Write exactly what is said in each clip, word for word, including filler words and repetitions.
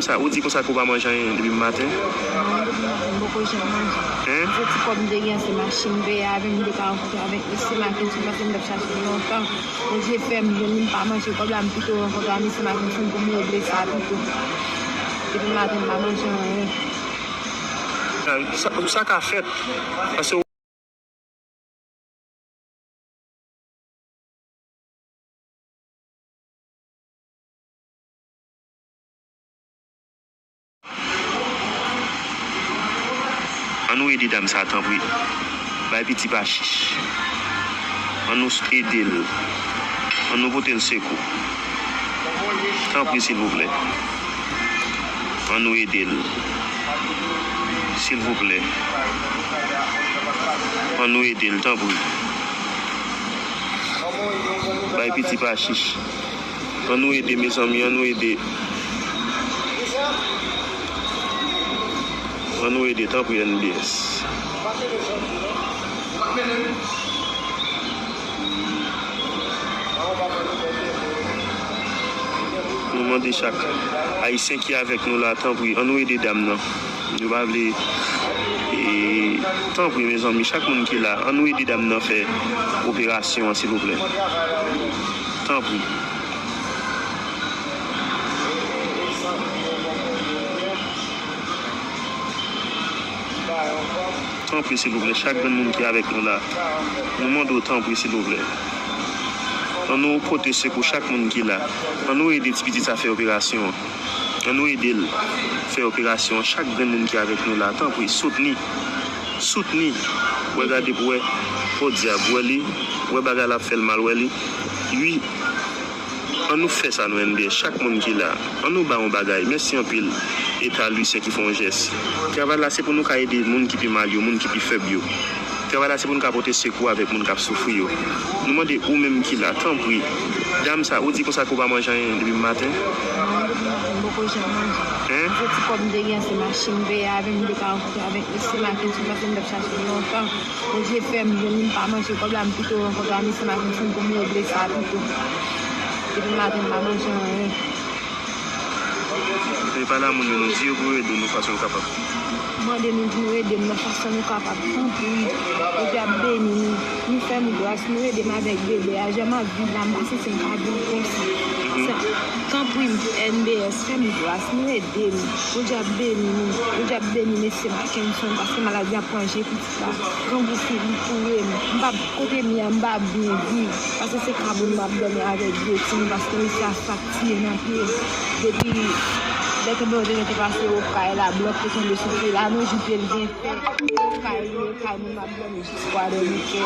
Sa, ou di konsa ke w pa manje anyen depi maten? Non, depi maten, m poko janm manje. Hein? Se ti kòb m te gen, se machin peye avè m, m te ka rankontre avèk mesye Mackenson, paske m t ap chache l lontan. Bondye fè m jwenn li, m pa manje kòb la, m pito rankontre a mesye Mackenson pou m regle sa pito. Depi maten, m pa manje anyen. Sa, sa ka fèt. Paske Ann nou ede dam sa, tanpri. Bay piti pa chich. Ann nou ede l. Ann nou pote l sekou. Tanpri, silvouplè. Ann nou ede l. Silvouplè. Ann nou ede l, tanpri. Bay piti pa chich. Ann nou ede, mezanmi, ann nou ede. Ann nou ede, tanpri, N B S. Nou mande chak Ayisyen ki avèk nou la, tanpri, ann nou ede dam nan. Nou pa vle, e, tanpri, mezanmi, chak moun ki la, ann nou ede dam nan fè operasyon an, silvouplè. Tanpri. Tanpri, silvouplè, chak grenn moun ki avèk nou la, nou mande w, tanpri, silvouplè. Ann nou pote sekou chak moun ki la. Ann nou ede ti pitit sa fè operasyon an. Ann nou ede l fè operasyon an. Chak grenn moun ki avèk nou la, tanpri, soutni. Soutni. Wè, gade pou wè. Podyab, wè li. Wè bagay la ap fè l mal, wè li. Wi. Ann nou fè sa, nou, N B S, chak moun ki la. Ann nou ba yon bagay. Mèsi anpil. Eta Lwisyen ki fè yon jès. Travay la, se pou nou ka ede moun ki pi mal yo, moun ki pi fèb yo. Travay la, se pou nou ka pote sekou avèk moun k ap soufri yo. Nou mande ou menm ki la, tanpri. Dam sa, ou di konsa ke w pa manje anyen depi maten? Non, depi maten, m poko janm manje. Hein? Se ti kòb m te gen, se machin peye avè m, m te ka rankontre avèk mesye Mackenson, paske m t ap chache l lontan. Bondye fè m jwenn li, m pa manje kòb la, m pito rankontre a mesye Mackenson pou m regle sa pito. Depi maten, m pa manje anyen. Epi pale a moun yo, nou di yo pou yo ede nou fason yo kapab. Mande nou pou nou ede m nan fason nou kapab, tanpri. Bondye ap beni nou. Nou fè m gras, nou ede m avèk bebe a. Jan m ap viv la, m pa santi m ka viv konsa. Mhm. Sa, tanpri, N B S, fè m gras, nou ede m. Bondye ap beni nou. Bondye ap beni mesye Mackenson, paske maladi a ap manje piti. Grangou fini touye m. M pa kote m ye a, m pa byen viv. Paske se kabon m ap dòmi avèk de timoun, paske mesye a sa k tiye nan pye. Depi lè tonbe yo te mete pase Okay la, blòk te tonbe sou pye la, nou di pye l gen fè. Okay, Okay moun m ap dòmi jis Gwadoupe.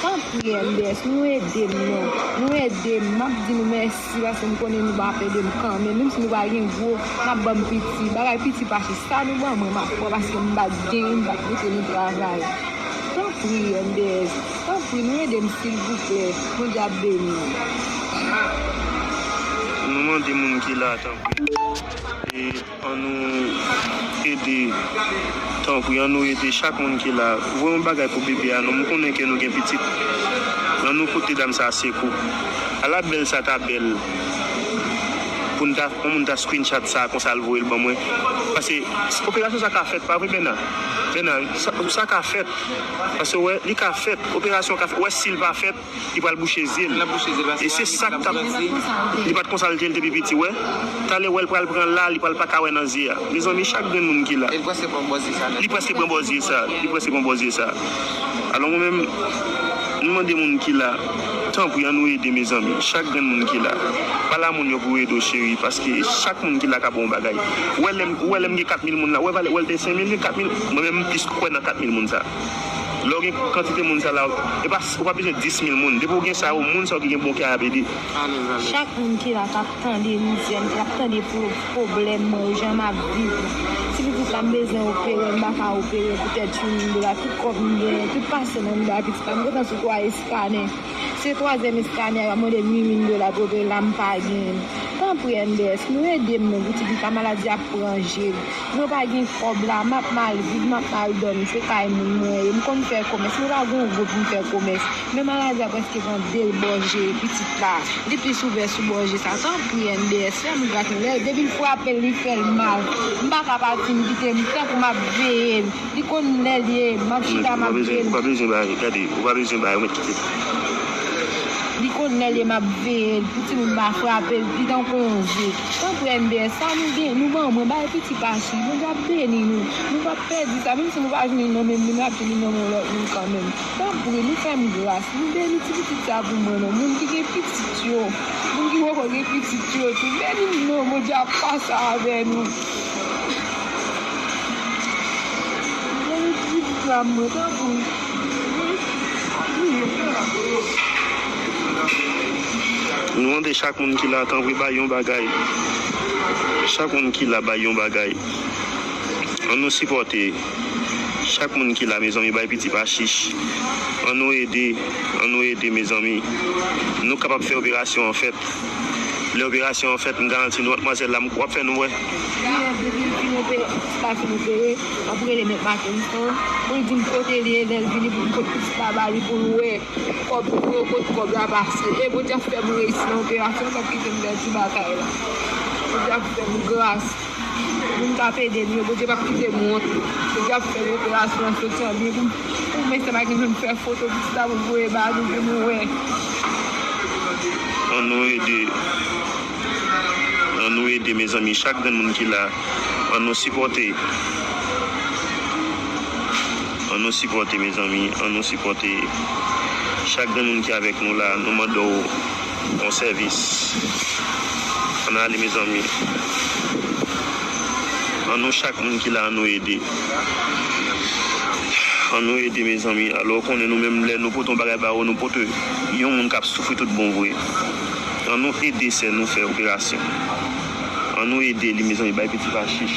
Tanpri, N B S, nou ede m non. Nou ede m. M ap di nou mèsi. Si, paske m konnen nou p ap ede m kanmenm. Menm si nou pa gen gwo, n ap ban m piti. Bagay piti pa chich. Sa nou ban mwen, m ap pran paske m pa t gen, m pa t mete nou travay. Tanpri, N B S. Tanpri, nou ede m, silvouplè. Bondye ap beni nou. Nou mande moun ki la, tanpri. E Ann nou ede, tanpri, ann nou ede chak moun ki la. Voye yon bagay pou bebe a, non, m konnen ke nou gen pitit. Ann nou pote dam sa a sekou. Ala bèl sa ta bèl. Pou n ta, pou moun ta screenshot sa, konsa l voye l ban mwen. Paske operasyon sa ka fèt, pa vre, Bena? Bena, sa, sa ka fèt. Paske, wè, li ka fèt. Operasyon ka fèt. Wè, si l pa fèt, li pral bouche zye l. L ap bouche zye l, paske e se sa k t ap, li pa t konsa l te ye, l te pi piti, wè. Talè wè l pral pran la, li pral pa ka wè nan zye a. Mezanmi, chak grenn moun ki la. E l prèske pran bò zye sa nèt. Li prèske pran bò zye sa, li prèske pran bò zye sa. Alò mwen menm, nou mande moun ki la, tanpri, ann nou ede, mezanmi. Chak grenn moun ki la. Pale a moun yo pou yo ede w, cheri, paske chak moun ki la ka ba w yon bagay. Ou wè lè m, ou wè lè m gen kat mil moun la, ou wè valè, ou wè l te senk mil, gen kat mil, mwen menm m plis kwè nan kat mil moun sa. Lè w gen kantite moun sa la, e pa, ou pa bezwen dis mil moun. Depi w gen sa yo, moun sa yo ki gen bon kè a ap ede. Chak moun ki la k ap tande mizè m, k ap tande pwo-, pwoblèm mwen yo, jan m ap viv la. Si pitit la m bezwen opere, m pa ka opere poutèt yon mil dola, tout kòb m genyen, tout pase nan men pitit la, m gentan sou twa eskanè. Se twazyèm eskanè a, y ap mande m uit mil dola pou opere la, m pa genyen. Tanpri M D S, nou ede m non, pou ti pitit la maladi ap pran je l. Mwen pa gen kòb la, m ap mal viv, m ap mal dòmi, se kay moun mwen ye. M konn fè komès, mwen pa gen yon gwo pou m fè komès. Men maladi a prèske pran de bò je pitit la. Li plis ouvè sou bò je sa. Tanpri M D S, fè m gras non, lè depi l frape l, li fè l mal. M pa ka pati, m kite m tankou m ap veye l. Li konn lè l ye, m ap chita, m ap veye l. Ou pa bezwen bay, gade, ou pa bezwen bay, ou mèt kite. Li konn lè l ye, m ap veye l. Pou timoun pa frape l, li tankou yon ze. Tanpri M D S, sa nou gen, nou ban mwen, bay piti pa chich. Bondye ap beni nou. Nou p ap pèdi sa, menm si nou pa jwenn li nan men m, nou ap jwenn li nan men yon lòt moun kanmenm. Tanpri, nou fè m gras, nou beni ti pitit sa pou mwen non. Moun ki gen pitit yo, moun ki poko gen pitit yo tou, beni m non, Bondye ap pase avè nou. Beni ti pitit sa mwen, tanpri. Nou mande chak moun ki la, tanpri bay yon bagay. Chak moun ki la, bay yon bagay. Ann nou sipòte. Chak moun ki la, mezanmi, bay piti pa chich. Ann nou ede, ann nou ede, mezanmi. Nou kapab fè operasyon an fèt. Lè operasyon an fèt, m garanti nou, madmwazèl la, m w ap fè nou wè. Li menm, depi l fin opere, pitit la fin opere, m ap rele mèt Mackenson, pou l di m kote l ye, lè l vini, pou m pot pitit la ba li, pou l wè kòb, pou yo pot kòb la pase. E Bondye ap fè m reyisi nan operasyon, l p ap kite m pèdi batay la. Bondye ap fè m gras. Moun k ap ede m yo, Bondye p ap kite m wont. Bondye ap fè operasyon an soti an byen pou m, pou mwen, se pa gen moun fè foto pitit la pou m voye ba nou pou nou wè. Ann nou ede. Ann nou ede, mezanmi. Chak grenn moun ki la, ann nou sipòte. Ann nou sipòte, mezanmi. Ann nou sipòte. Chak grenn moun ki avèk nou la, nou mande w yon sèvis. Ann ale, mezanmi. Ann nou chak moun ki la, ann nou ede. Ann nou ede, mezanmi. Alò, ou konnen nou menm, lè nou pote yon bagay ba ou, nou pote yon moun k ap soufri tout bon vre. Ann nou ede sè nou fè operasyon. Ann nou ede li, mezanmi, bay piti pa chich.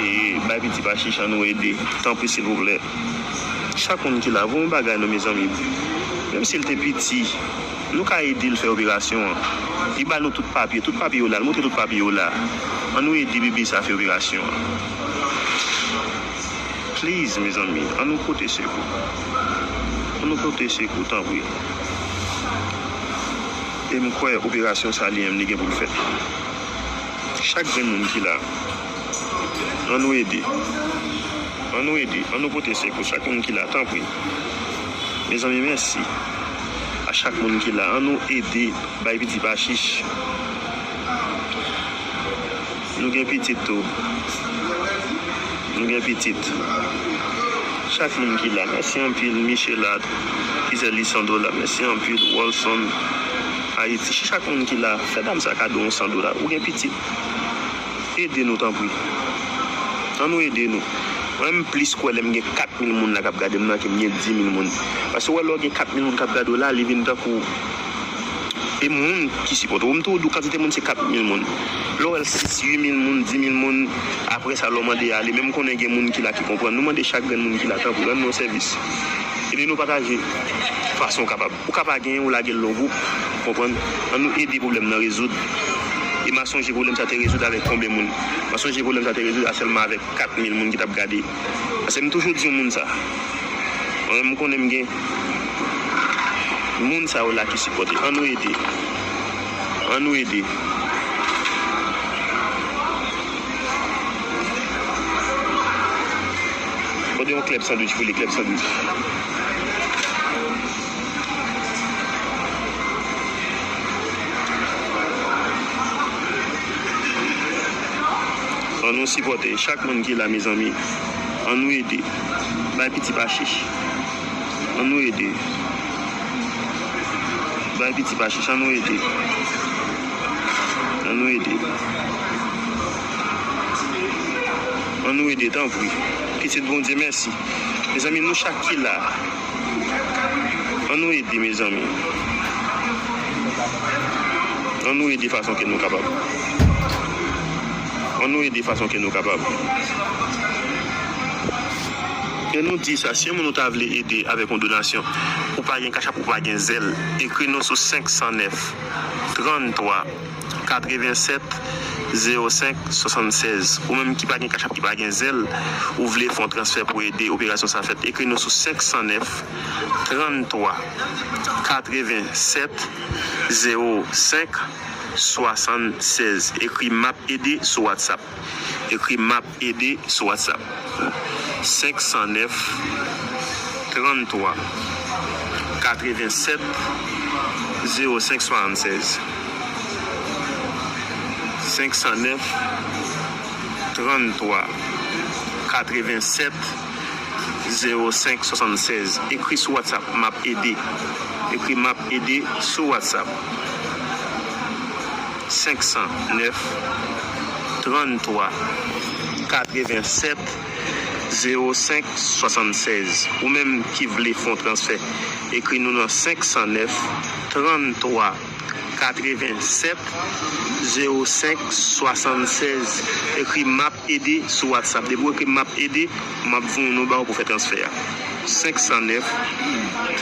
E bay piti pa chich, ann nou ede. Tanpri, silvouplè. Chak moun ki la, voye yon bagay non, mezanmi. Menm si l te piti, nou ka ede l fè operasyon an. Li ba nou tout papye, tout papye yo la, l montre tout papye yo la. Ann nou ede bebe sa fè operasyon an. Please, mezanmi, ann nou pote sekou. Ann nou pote sekou, tanpri. E m kwè operasyon sa li menm li gen pou l fèt. Chak grenn moun ki la, ann nou ede. Ann nou ede. Ann nou pote sekou chak moun ki la, tanpri. Mezanmi, mèsi a chak moun ki la. Ann nou ede. Bay piti pa chich. Nou gen pitit tou. Nou gen pitit. Chak moun ki la, mèsi anpil. Michela, Gisèle, san dola, mèsi anpil. Wolson, Ayiti, chak moun ki la, fè dam sa kado yon san dola. Ou gen pitit. Ede nou, tanpri. Ann nou ede nou. Mwen, m plis kwè lè m gen kat mil moun la k ap gade m nan ke m gen di mil moun. Paske w wè lè w gen kat mil moun k ap gade w la, li vin tankou e moun ki sipòte w. M toujou di w kantite moun se kat mil moun. Lè w wè l sis, uit mil moun, di mil moun, apre sa lè w mande ale, men m konnen gen moun ki la ki konprann. Nou mande chak grenn moun ki la, tanpri, rann nou yon sèvis. Ede nou pataje fason w kapab. Ou ka pa genyen, ou lage l nan yon gwoup, ou konprann? Ann nou ede pwoblèm nan rezoud. E m a sonje pwoblèm sa te rezoud avèk konbyen moun? M a sonje pwoblèm sa te rezoud a sèlman avèk kat mil moun ki t ap gade. Paske m toujou di yon moun sa. Mwen menm, m konnen m gen moun sa yo la ki sipòte. Ann nou ede. Ann nou ede. Mande yon klèb sandwich pou li, klèb sandwich. Ann nou sipòte chak moun ki la, mezanmi. Ann nou ede. Bay piti pa chich. Ann nou ede. Bay piti pa chich, ann nou ede. Ann nou ede. Ann nou ede, tanpri. Pitit Bondye, mèsi. Mezanmi, nou chak ki la, ann nou ede, mezanmi. Ann nou ede fason ke nou kapab. Ann nou ede fason ke nou kapab. E nou di sa, si yon moun ou ta vle ede avèk yon donasyon, ou pa gen Cash App, ou pa gen Zelle, ekri nou sou senk san nèf, tranntwa, katrevennsèt zewo senk swasannsèz. Ou menm ki pa gen Cash App, ki pa gen Zelle, ou vle fè yon transfè pou ede operasyon sa fèt, ekri nou sou senk san nèf, tranntwa, katrevennsèt zewo senk swasannsèz. Ekri M ap ede sou WhatsApp. Ekri M ap ede sou WhatsApp. Senk san nèf, tranntwa, katrevennsèt zewo senk swasannsèz. Senk san nèf, tranntwa, katrevennsèt zewo senk swasannsèz. Ekri sou WhatsApp, M ap ede. Ekri M ap ede sou WhatsApp. Senk san nèf, tranntwa, katrevennsèt zewo senk swasannsèz. Ou menm ki vle fè yon transfè, ekri nou nan senk san nèf, tranntwa, katrevennsèt zewo senk swasannsèz. Ekri M ap ede sou WhatsApp. Depi w ekri M ap ede, M ap voye yon ba w pou fè transfè a. Senk san nèf,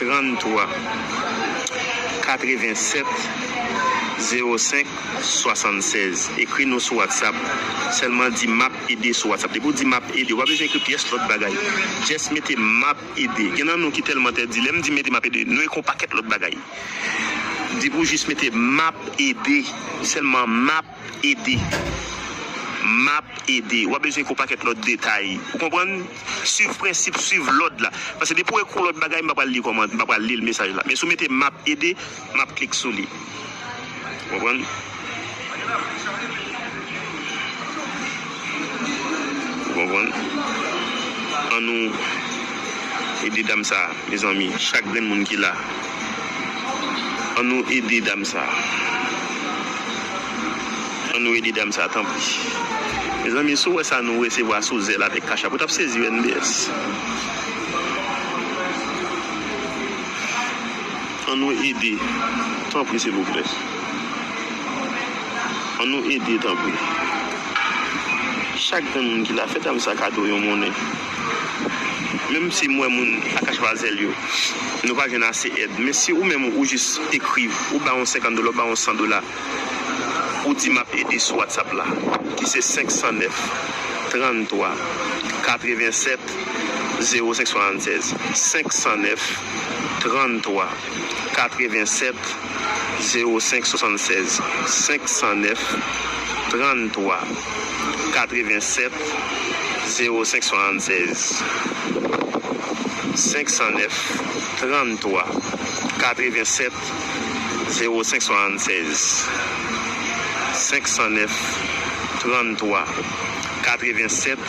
tranntwa, katrevennsèt zewo senk swasannsèz. Ekri nou sou WhatsApp. Sèlman di M ap ede sou WhatsApp. Depi w di M ap ede, w pa bezwen ekri pyès lòt bagay. Just mete M ap ede. Gen nan nou ki tèlman tèt di, lè m di mete M ap ede, nou ekri yon pakèt lòt bagay. Depi w jis mete M ap ede, sèlman M ap ede. M ap ede. W ap bezwen ekri yon pakèt lòt detay. Ou konprann? Swiv prensip, swiv lòd la. Paske depi w ekri yon lòt bagay, m pa pral li kòman, m pa pral li l mesaj la. Men si w mete M ap ede, m ap klik sou li. Ou konprann? Ou konprann? Ann nou ede dam sa a, mezanmi. Chak grenn moun ki la. Ann nou ede dam sa a. Ann nou ede dm sa, tanpri. Mezanmi, si w wè sa nou resevwa sou Zelle avèk Cash App, ou t ap sezi wi, N B S. Ann nou ede, tanpri, silvouplè. Ann nou ede, tanpri. Chak grenn moun ki la, fè dam sa kado yon monnen. Menm si m wè moun a Cash App a Zelle yo, nou pa jwenn ase èd. Men si ou menm ou jis ekri, ou ba yon senkant dola, ou ba yon san dola, ou di m ap ede sou WhatsApp la, ki se senk san nèf, tranntwa, katrevennsèt, zewo senk swasannsèz. Senk san nèf, tranntwa, katrevennsèt, zewo senk swasannsèz. Senk san nèf, tranntwa, katrevennsèt, zewo senk swasannsèz. Senk san nèf, tranntwa, katrevennsèt, zewo senk swasannsèz. Senk san nèf, tranntwa, katrevennsèt,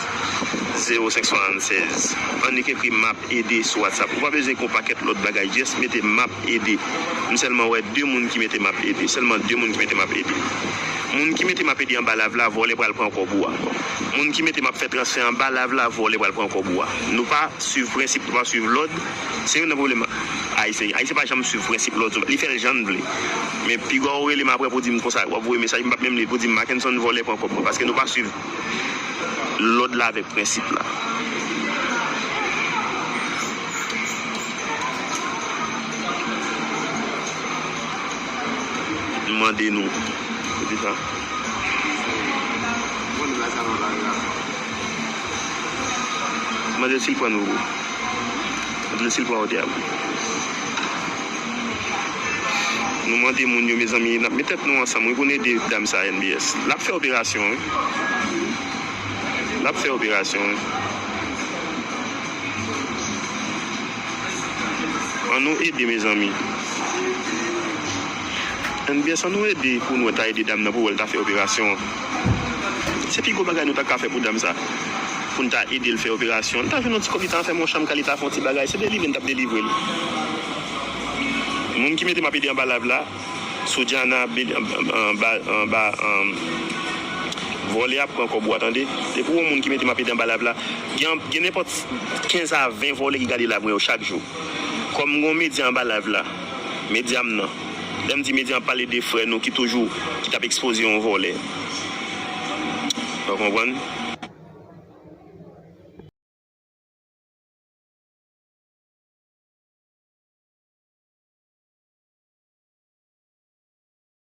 zewo senk swasannsèz. Annik ekri m ap ede sou WhatsApp. Ou pa bezwen ekri yon pakèt lòt bagay. Just mete m ap ede. M sèlman wè de moun ki mete m ap ede. Sèlman de moun ki mete m ap ede. Moun ki mete m ap ede anba live la, vòlè pral pran kòb ou a. Moun ki mete m ap fè transfè anba live la, vòlè pral pran kòb ou a. Nou pa swiv prensip, nou pa swiv lòd. Se youn nan pwoblèm Ayisyen. Ayisyen pa janm swiv prensip lòd. Li fè l jan l vle. Men piga w rele m apre pou di m konsa, w ap voye mesaj, m p ap menm li pou di m Mackenson vòlè pran kòb mwen, paske nou pa swiv lòd la avèk prensip la. M mande nou. Kote sa? Mande si l pran nou. Mande si l pran otè a. Nou mande moun yo, mezanmi, n ap met tèt nou ansanm, wi, pou n ede dam sa a, N B S. L ap fè operasyon, wi. L ap fè operasyon, wi. Ann nou ede, mezanmi. N B S, ann nou ede pou nou ta ede dam nan, pou wè l ta fè operasyon an. Se pi gwo bagay nou ta ka fè pou dam sa. Pou n ta ede l fè operasyon. Li ta jwenn yon ti kòb, li ta fè yon chanm kay, li ta fè yon ti bagay. Se delivre n t ap delivre l. Moun ki mete m ap ede anba live la, Soudjana, Bel-, anba, anba, anba, vòlè ap pran kòb ou a, tande. Depi w wè yon moun ki mete m ap ede anba live la, gen, gen nenpòt kenz a ven vòlè ki gade live mwen yo chak jou. Kòm m gen yon medya anba live la, medya m nan. Lè m di medya, m ap pale de frè nou ki toujou, ki t ap ekspoze yon vòlè. Ou konprann?